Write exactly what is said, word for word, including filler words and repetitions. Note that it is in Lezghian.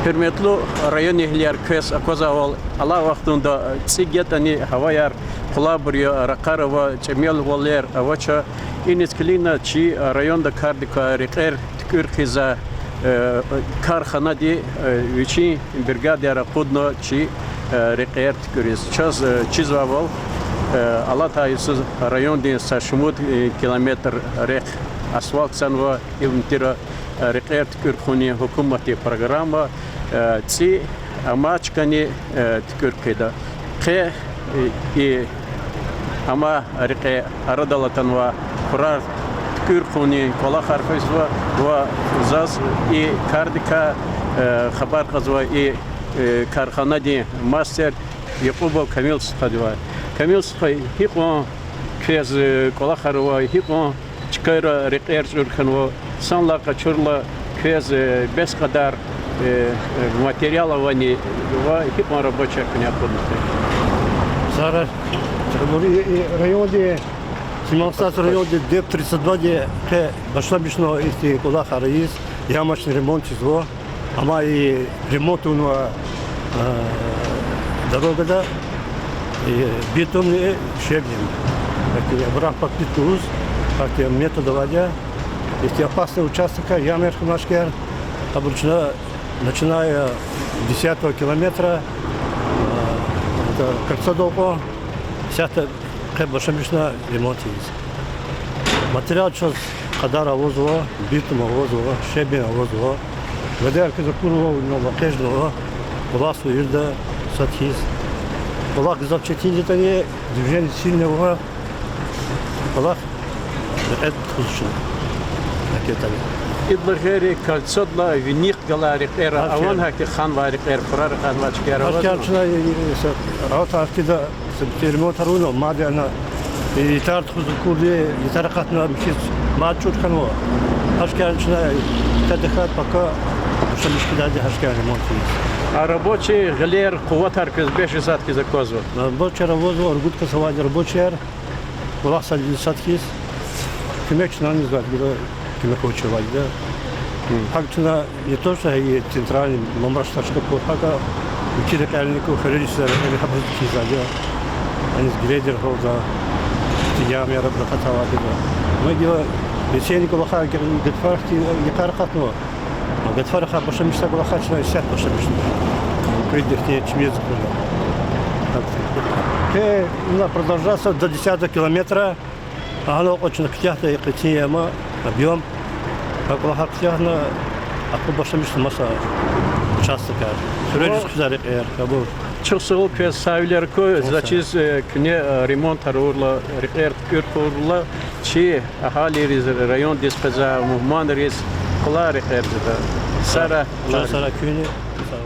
Гьуьрметлу районэгьлияр, квез аквазвайвал, алай вахтунда цӀи гатӀани гьаваяр къулайбур я, ракъар ава, чӀемелвалер авач. Иниз килигна чи районда кардик квай рекьер туькӀуьр хъийизвай, э, карханади, э, вичин бригадаяр акъудна чи, э, рекьер туькӀуьриз. Чаз, э, чизвайвал, э, алатай йисуз райондин са шумуд, э, километр рехъ асфальт хъсанва, им тир, э, рекьер туькӀуьр хьунин гьукуматдин программа, э, цӀи амай чкани, э, туькӀуьр хъийида. Къе, э, и ама рекье арадал атанвай хурар туькӀуьр хьунин кӀвалахар физва ва заз и кардикай, э, хабар кьазва и, э, карханадин мастер Якьубов Камил стхадивай. Камил стха, гьикьван квез, э, кӀвалахар ава, гьикьван чкайра рекьер чӀур хьанва, санлай къачурла квез, э, бес кьадар, э, э, материал авани ва гьикьван рабочияр куьне акъудна? Сара, и, и районди, Семенсаз районди ДЭП тридцать два де къе башламишна ихьтин кӀвалахар ийиз, ямочный ремонт ийизва. Амма и ремонт авунва, э, дорогада, и битумни щебнем. Ахьтин абурун покрытие лугьуз, ахьтин метод авайди я. Ихьтин опасный участокар, ямаяр хьана ашкар, абур чна, начиная с десятого километра, э, это кольцодал кьван, исятда къе башламишна ремонт ийиз. Материал чаз кьадар авазва, битум авазва, щебень авазва. Гадаяр квез акурла, вуна вакъежнава, кӀвалахзава вирида сад хьиз. КӀвалах гзаф четинди ятӀани, движение сильное ава, кӀвалах рекье тухуз чна. Идалай гъейри, кольцодал виник галай рекьер авани, гьахьтин ханвай рекьер, хурар ханвай чкаяр авани? Чна, э, э, са, ават гьахьтинда, са ремонтар авуна, мад яна, э, итар тухуз акурла, итар акъатна, михьиз мад чӀур хьанва. Гьа чкаяр чна, э, итар тахьайтӀа, пока башламиш хъийидайди я гьа чкаяр ремонт ийиз. А рабочий гъилер, къуватар квез бес йисуз хьиз аквазва? Рабочияр авазва, ругуд кас авайди рабочияр. КӀвалах сад, сад хьиз. Куьмек чна ийизвайди я, куьмек авачирвалда. ГьакӀ чна не то что и центральный, Мамраш точка пу, гьакӀа вичин рекьерни, хуьруьнрин рекьерни гьабуруз кхьизвайди я. Аниз грейдер гьалда, ямаяр рахатайвал гила. Ма гила весенний кӀвалахар, гатфарихъ йикъар акъатнава. Гатфарихъай башламишзавай кӀвалахар чна исятда башламишна. Кьвед ихьтин чимез хьана. Къе ина продолжаться до десятого километра. Гьана акьван чна куьтягьда и къенин ама, объём. Гьа кӀвалахар куьтягьна, ахпа башламишна маса участокар. Хуьруьнриз хуьзвай рекьер, абур. Чухсагъул квез, сагъвилер хьуй, заз чиз, э, куьне, э, ремонтар авурла, рекьер туькӀуьр хьурла, чи агьалийриз, райондиз, къвезвай мугьманриз къулай рекьер жеда. Сара, чан сара куьнни. Сагъ